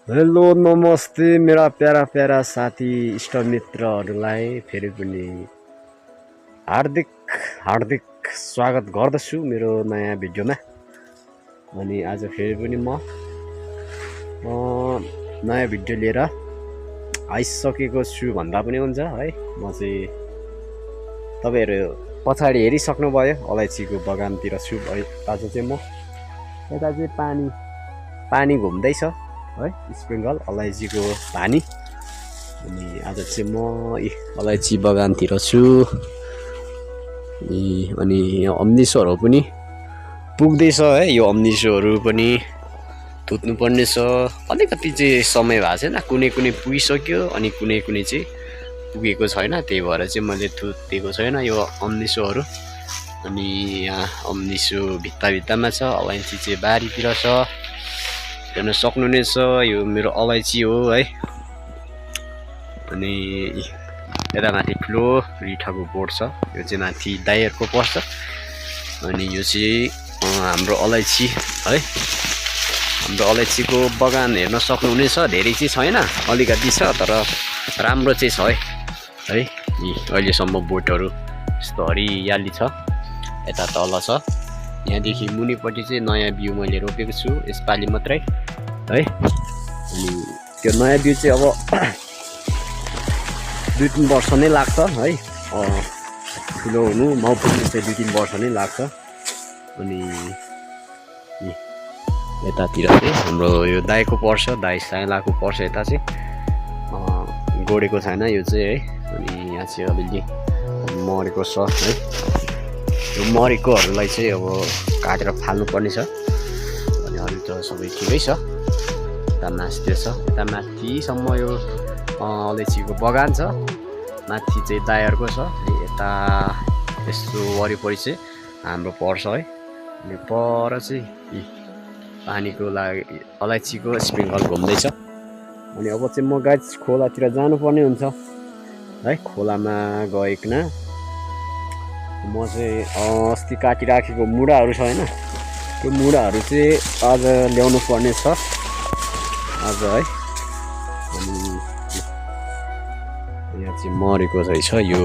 Hello नमस्ते मेरा para para साथी इष्टमित्रहरूलाई फेरि पनि हार्दिक हार्दिक स्वागत गर्दछु मेरो नयाँ भिडियोमा। अनि आज फेरि पनि म नयाँ भिडियो लिएर आइसकेको छु भन्दा पनि हुन्छ है। म चाहिँ तपाईहरु पछाडि हेरिसक्नुभयो अलैँचीको बगानतिर छु। आज चाहिँ म यता चाहिँ पानी घुम्दैछ है, स्प्रिङ्कल अलैँचीको पानी। अनि आज चाहिँ म अलैँची बगानतिर छु। अनि यहाँ अम्निसोहरू पनि पुग्दैछ है। यो अम्निसोहरू पनि थुत्नुपर्ने छ। अलिकति चाहिँ समय भएको छैन, कुनै कुनै पुगिसक्यो अनि कुनै कुनै चाहिँ पुगेको छैन, त्यही भएर चाहिँ मैले थुतेको छैन यो अम्निसोहरू। अनि यहाँ अम्निसो भित्ता भित्तामा छ, अलैँची चाहिँ बारीतिर छ, हेर्न सक्नुहुनेछ। यो मेरो अलैँची हो है। अनि यता माथि ठुलो रिठाको बोट छ, यो चाहिँ माथि दाइहरूको पर्छ। अनि यो चाहिँ हाम्रो अलैँची है। हाम्रो अलैँचीको बगान हेर्न सक्नुहुनेछ। धेरै चाहिँ छैन, अलिकति छ, तर राम्रो चाहिँ छ है। अहिलेसम्म बोटहरू यस्तो हरियाली छ। यता तल छ, यहाँदेखि मुनिपट्टि चाहिँ नयाँ बिउ मैले रोपेको छु यसपालि मात्रै है। अनि त्यो नयाँ बिउ चाहिँ अब 2-3 वर्ष नै लाग्छ है, ठुलो हुनु नपुग्नु चाहिँ 2-3 वर्ष नै लाग्छ। अनि यतातिर चाहिँ हाम्रो यो दाइको पर्छ, दाइ साइलाको पर्छ। यता चाहिँ गोडेको छैन यो चाहिँ है। अनि यहाँ चाहिँ अलिअलि मरेको छ है। यो मरेकोहरूलाई चाहिँ अब काटेर फाल्नुपर्ने छ। अनि अरू त सबै ठिकै छ। यता मास्तिर छ, यता माथिसम्म यो अलैँचीको बगान छ, माथि चाहिँ दाइहरूको छ। यता यस्तो वरिपरि चाहिँ हाम्रो पर्छ है। अनि पर चाहिँ पानीको लागि अलैँचीको स्प्रिङ्कल घुम्दैछ। अनि अब चाहिँ म गाइस खोलातिर जानुपर्ने हुन्छ है। खोलामा गइकन म चाहिँ अस्ति काटिराखेको मुढाहरू छ होइन, त्यो मुढाहरू चाहिँ आज ल्याउनु पर्ने छ आज है। अनि यहाँ चाहिँ मरेको रहेछ, यो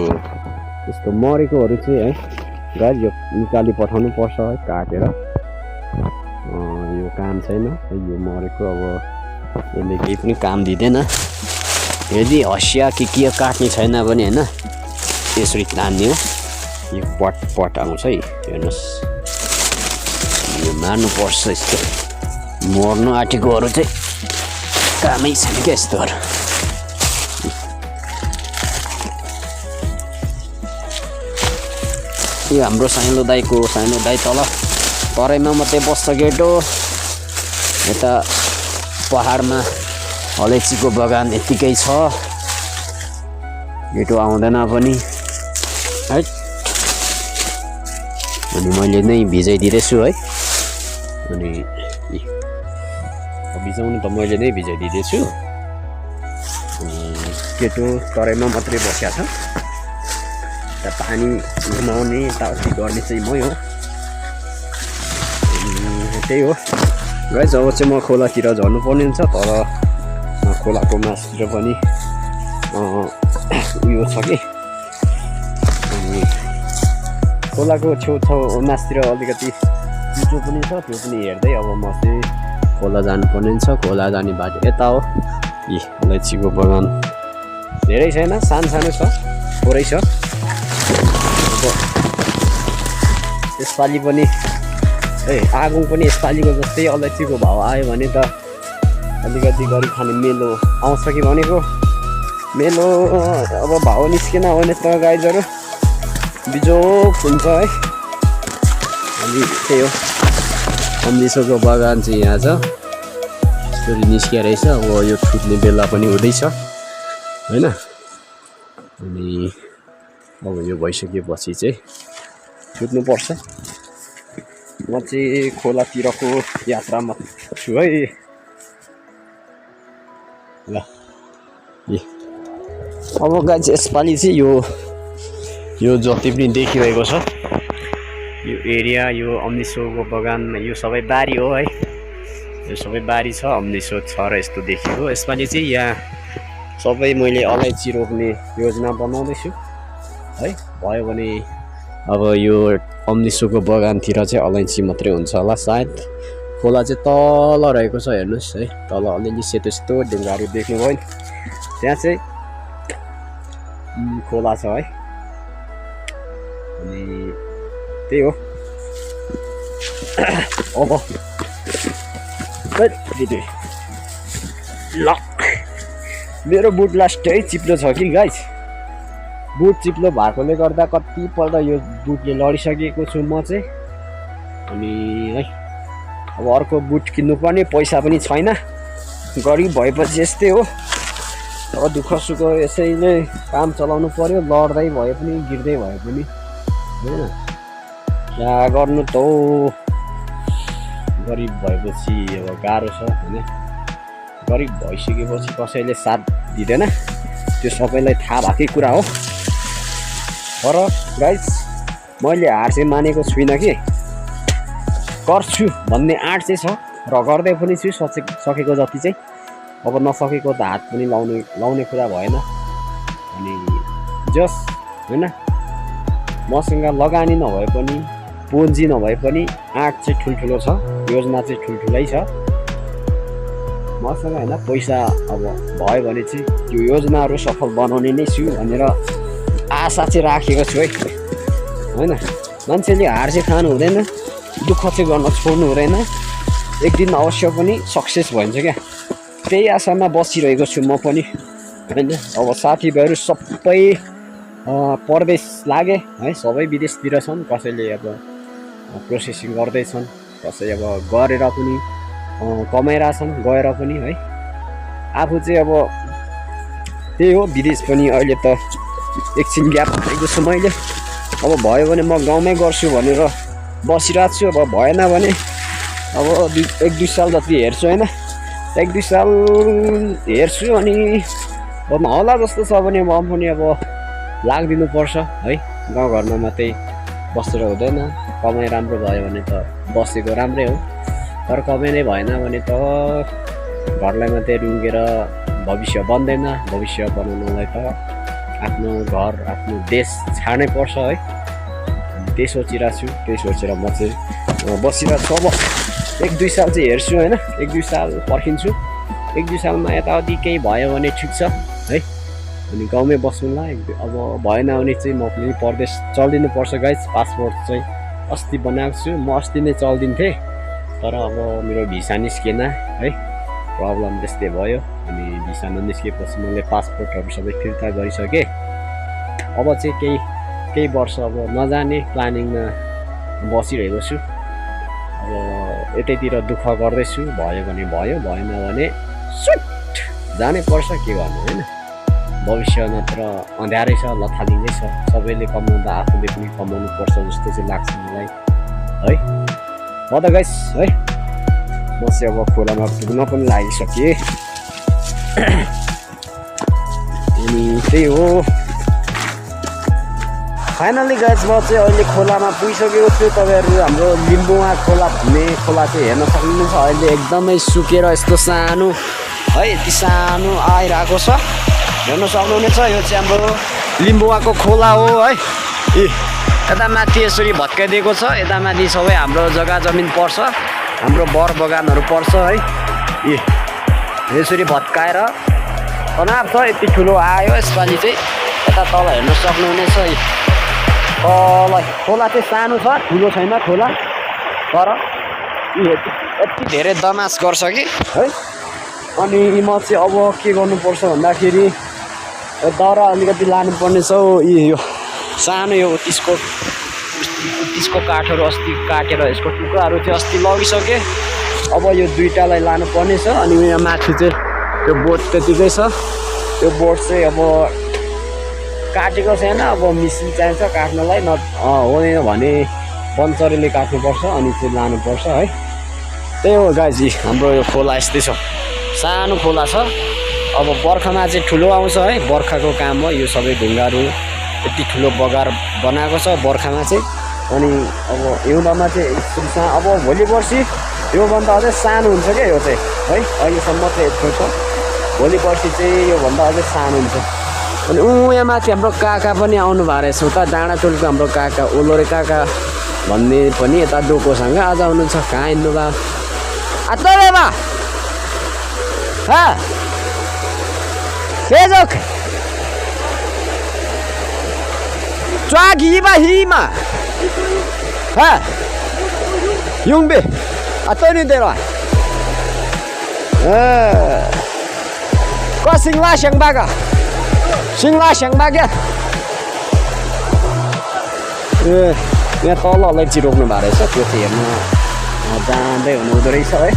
यस्तो मरेकोहरू चाहिँ है गाइस यो निकाली पठाउनु पर्छ है काटेर। यो काम छैन यो मरेको, अब यसले केही पनि काम दिँदैन। यदि हँसिया के काट्ने छैन भने होइन यसरी तान्ने हो। यो पट आउँछ है, हेर्नुहोस् यो मार्नुपर्छ। यस्तो मर्नु आँटेकोहरू चाहिँ कामै छैन क्या यस्तोहरू। यो हाम्रो सानो दाइ तल तराईमा मात्रै बस्छ केटो। यता पहाडमा अलैँचीको बगान यत्तिकै छ, केटो आउँदैन पनि है। अनि मैले नै भिजाइदिँदैछु है। अनि भिजाउनु त मैले नै भिजाइदिँदैछु। केटो तराईमा मात्रै बसेको छ, यता पानी घुमाउने यताउति गर्ने चाहिँ मै हो। त्यही हो गाइस। अब चाहिँ म खोलातिर झर्नुपर्ने हुन्छ, तर खोलाको मासतिर पनि उयो छ कि। अनि खोलाको छेउछाउ मासतिर अलिकति चिसो पनि छ, त्यो पनि हेर्दै अब म चाहिँ खोला जानुपर्ने हुन्छ। खोला जाने बाटो यता हो। अलैँचीको बगान धेरै छैन, सानो छ, थोरै छ। अब यसपालि पनि आगो पनि यसपालिको जस्तै अलैँचीको भाउ आयो भने त अलिकति गरी खाने मेलो आउँछ कि भनेको। मेलो अब भाउ निस्केन भने त गाइजहरू बिजोक हुन्छ है। अनि त्यही हो, अम्लिसोको बगान चाहिँ यहाँ छ, यसरी निस्किया रहेछ। अब यो छुट्ने बेला पनि हुँदैछ होइन। अनि अब यो भइसकेपछि चाहिँ छुट्नुपर्छ। म चाहिँ खोलातिरको यात्रामा छु है। ल अब गाइस यसपालि चाहिँ यो जति पनि देखिरहेको छ यो एरिया, यो अम्लिसोको बगान, यो सबै बारी हो है। यो सबै बारी छ, अम्लिसो छ र यस्तो देखिएको। यसपालि चाहिँ यहाँ सबै मैले अलैँची रोप्ने योजना बनाउँदैछु है। भयो भने अब यो अम्लिसोको बगानतिर चाहिँ अलैँची मात्रै हुन्छ होला सायद। खोला चाहिँ तल रहेको छ हेर्नुहोस् है, तल अलिअलि सेतो सेतो ढुङ्गाहरू देख्नुभयो नि, त्यहाँ चाहिँ खोला छ है। अनि त्यही हो। अब ल मेरो बुट लास्टै चिप्लो छ कि गाइस। बुट चिप्लो भएकोले गर्दा कतिपल्ट यो बुटले लडिसकेको छु म चाहिँ। अनि है अब अर्को बुट किन्नुपर्ने पैसा पनि छैन, गरिब भएपछि यस्तै हो। अब दुःख सुख यसैले काम चलाउनु पर्यो, लड्दै भए पनि गिर्दै भए पनि होइन। क्या गर्नु त हो, गरिब भएपछि अब गाह्रो छ होइन। गरिब भइसकेपछि कसैले साथ दिँदैन, त्यो सबैलाई थाहा भएकै कुरा हो। तर गाइस मैले हार चाहिँ मानेको छुइनँ कि, गर्छु भन्ने आँट चाहिँ छ र गर्दै पनि छु सकेको जति चाहिँ। अब नसकेको त हात पनि लाउने कुरा भएन। अनि जस होइन, मसँग लगानी नभए पनि पुँजी नभए पनि आँट चाहिँ ठुल्ठुलो छ, योजना चाहिँ ठुल्ठुलै छ मसँग होइन। पैसा अब भयो भने चाहिँ त्यो योजनाहरू सफल बनाउने नै छु भनेर आशा चाहिँ राखेको छु है होइन। मान्छेले हार चाहिँ खानु हुँदैन, दुःख चाहिँ गर्न छोड्नु हुँदैन, एक दिन अवश्य पनि सक्सेस भइन्छ क्या। त्यही आशामा बसिरहेको छु म पनि होइन। अब साथीभाइहरू सबै परदेश लागे है, सबै विदेशतिर छन्। कसैले अब प्रोसेसिङ गर्दैछन्, कसै अब गरेर पनि कमाइरहेछन् गएर पनि है। आफू चाहिँ अब त्यही हो, विदेश पनि अहिले त एकछिन ग्याप दिएको छु मैले। अब भयो भने म गाउँमै गर्छु भनेर बसिरहेको छु। अब भएन भने अब 1-2 साल जति हेर्छु होइन, 1-2 साल हेर्छु। अनि अब होला जस्तो छ भने म पनि अब लाग्दिनुपर्छ है। गाउँघरमा मात्रै बसेर हुँदैन, कमाइ राम्रो भयो भने त बसेको राम्रै हो। तर कमाइ नै भएन भने त घरलाई मात्रै रुँगेर भविष्य बन्दैन। भविष्य बनाउनलाई त आफ्नो घर आफ्नो देश छाड्नै पर्छ है। त्यही सोचिरहेको छु, त्यही सोचेर म चाहिँ बसिरहेको छु। अब 1-2 साल चाहिँ हेर्छु होइन, 1-2 साल पर्खिन्छु। 1-2 सालमा यताउति केही भयो भने ठिक छ है, अनि गाउँमै बस्नुला। अब भएन भने चाहिँ म पनि परदेश चल्दिनु पर्छ गाइस। पासपोर्ट चाहिँ अस्ति बनाएको छु, म अस्ति नै चल्दिन्थेँ, तर अब मेरो भिसा निस्किएन है, प्रब्लम त्यस्तै भयो। अनि भिसा ननिस्किएपछि मैले पासपोर्टहरू सबै फिर्ता गरिसकेँ। अब चाहिँ केही वर्ष अब नजाने प्लानिङमा बसिरहेको छु। अब यतैतिर दुःख गर्दैछु, भयो भने भयो, भएन भने सुट जानै पर्छ, के गर्नु होइन। भविष्य नत्र अँध्यारै छ, लथालिँदै छ। सबैले कमाउँदा आफूले पनि कमाउनु पर्छ जस्तो चाहिँ लाग्छ मलाई है। म त गाइस है, म चाहिँ अब खोलामा पुग्न पनि लागिसकेँ। अनि त्यही हो, फाइनली गाइस म चाहिँ अहिले खोलामा पुगिसकेको छु। तपाईँहरू हाम्रो लिम्बुवा खोला भन्ने खोला चाहिँ हेर्न सक्नुहुन्छ। अहिले एकदमै सुकेर यस्तो सानो है, यति सानो आइरहेको छ, हेर्न सक्नुहुनेछ। यो चाहिँ हाम्रो लिम्बुवाको खोला हो है। यता माथि यसरी भत्काइदिएको छ, यता माथि सबै हाम्रो जग्गा जमिन पर्छ, हाम्रो बर बगानहरू पर्छ है। यसरी भत्काएर तनाव छ, यति ठुलो आयो यसपालि चाहिँ। यता तल हेर्न सक्नुहुनेछ है, तल खोला चाहिँ सानो छ, ठुलो छैन खोला, तर यति धेरै दमास गर्छ कि है। अनि म चाहिँ अब के गर्नुपर्छ भन्दाखेरि दाउरा अलिकति लानुपर्ने छ। यो सानो यो त्यसको काठहरू अस्ति काटेर यसको टुक्राहरू चाहिँ अस्ति लगिसकेँ। अब यो दुईटालाई लानुपर्ने छ। अनि यहाँ माथि चाहिँ त्यो बोट त्यतिकै छ, त्यो बोट चाहिँ अब काटेको छैन, अब मिसिन चाहिन्छ काट्नलाई। होइन भने पञ्चरले काट्नुपर्छ, अनि चाहिँ लानुपर्छ है। त्यही हो गाइज, हाम्रो यो खोला यस्तै छ, सानो खोला छ। अब बर्खामा चाहिँ ठुलो आउँछ है, बर्खाको काम हो यो। सबै ढुङ्गाहरू यति ठुलो बगार बनाएको छ बर्खामा चाहिँ। अनि अब हिउँदमा चाहिँ अब भोलि पर्सि योभन्दा अझै सानो हुन्छ क्या यो चाहिँ है अहिलेसम्म चाहिँ यत्रो छ भोलि पर्सि चाहिँ योभन्दा अझै सानो हुन्छ अनि यहाँ माथि हाम्रो काका पनि आउनु भएको रहेछ उता डाँडाटोलको हाम्रो काका ओलोरे काका भन्ने पनि यता डोकोसँग आज आउनुहुन्छ कहाँ हिँड्नु भयो आत्मा सेजोक抓鱼吧鱼嘛，用呗，对你对了，我新拉香巴个，新拉香巴个，यहाँ तललाई चिरोक्नु भएको रहेछ त्यो चाहिँ हेर्न जाँदै हुनुहुँदो रहेछ है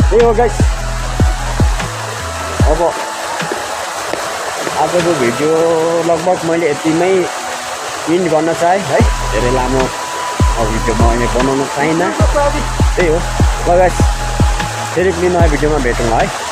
त्यही हो गाइस अब आजको भिडियो लगभग मैले यतिमै इन्ड गर्न चाहेँ है धेरै लामो भिडियो मैले बनाउन पाइनँ त्यही हो ल गाइस फेरि पनि नयाँ भिडियोमा भेटौँ है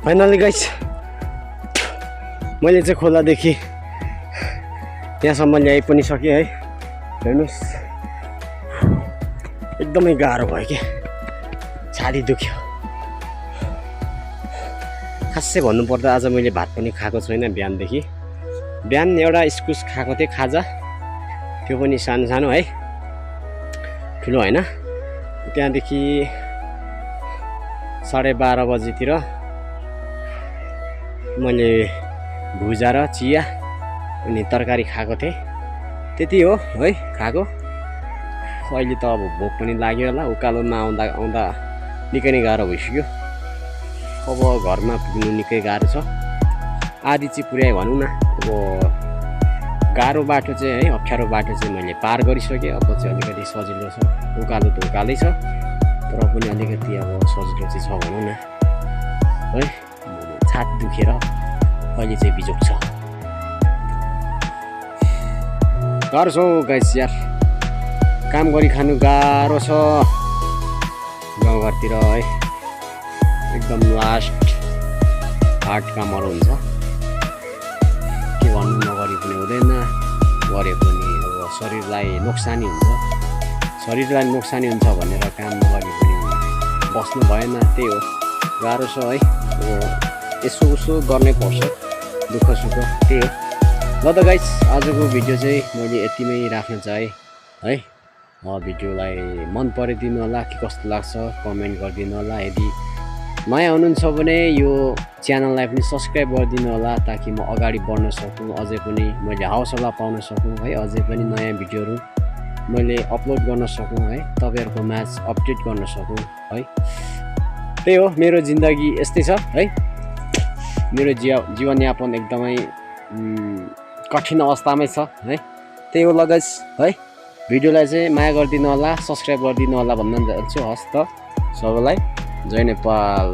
फाइनली गाइस मैले चाहिँ खोलादेखि त्यहाँसम्म ल्याइ पनि सकेँ है हेर्नुहोस् एकदमै गाह्रो भयो कि छाती दुख्यो खासै भन्नुपर्दा आज मैले भात पनि खाएको छैन बिहानदेखि बिहान एउटा इस्कुस खाएको थिएँ खाजा त्यो पनि सानो सानो है ठुलो होइन त्यहाँदेखि 12:30 बजीतिर मैले भुजा र चिया अनि तरकारी खाएको थिएँ त्यति हो है खाएको अहिले त अब भोक पनि लाग्यो होला उकालोमा आउँदा आउँदा निकै नै गाह्रो भइसक्यो अब घरमा पुग्नु निकै गाह्रो छ आधी चाहिँ पुर्याएँ भनौँ न अब गाह्रो बाटो चाहिँ है अप्ठ्यारो बाटो चाहिँ मैले पार गरिसकेँ अब चाहिँ अलिकति सजिलो छ उकालो त उकालै छ तर पनि अलिकति अब सजिलो चाहिँ छ भनौँ न है छाती दुखेर अहिले चाहिँ बिजोक छ गाह्रो छ गाइस यार काम गरी खानु गाह्रो छ गाउँघरतिर है एकदम लास्ट हार्ड कामहरू हुन्छ के भन्नु नगरी पनि हुँदैन गरे पनि अब शरीरलाई नोक्सानी हुन्छ शरीरलाई नोक्सानी हुन्छ भनेर काम नगरी पनि बस्नु भएन त्यही हो गाह्रो छ है अब यसो उसो गर्नै पर्छ दुःख सुख त्यही हो ल त गाइस आजको भिडियो चाहिँ मैले यतिमै राख्न चाहेँ है भिडियोलाई मन पराइदिनु होला के कस्तो लाग्छ कमेन्ट गरिदिनु होला यदि नयाँ हुनुहुन्छ भने यो च्यानललाई पनि सब्सक्राइब गरिदिनु होला ताकि म अगाडि बढ्न सकूँ अझै पनि मैले हौसला पाउन सकूँ है अझै पनि नयाँ भिडियोहरू मैले अपलोड गर्न सकूँ है तपाईँहरूको माझ अपडेट गर्न सकूँ है त्यही हो मेरो जिन्दगी यस्तै छ है मेरो जीवनयापन एकदमै कठिन अवस्थामै छ है त्यही हो लगाइस है भिडियोलाई चाहिँ माया गरिदिनु होला सब्सक्राइब गरिदिनु होला भन्न चाहन्छु हस् त सबैलाई जय नेपाल।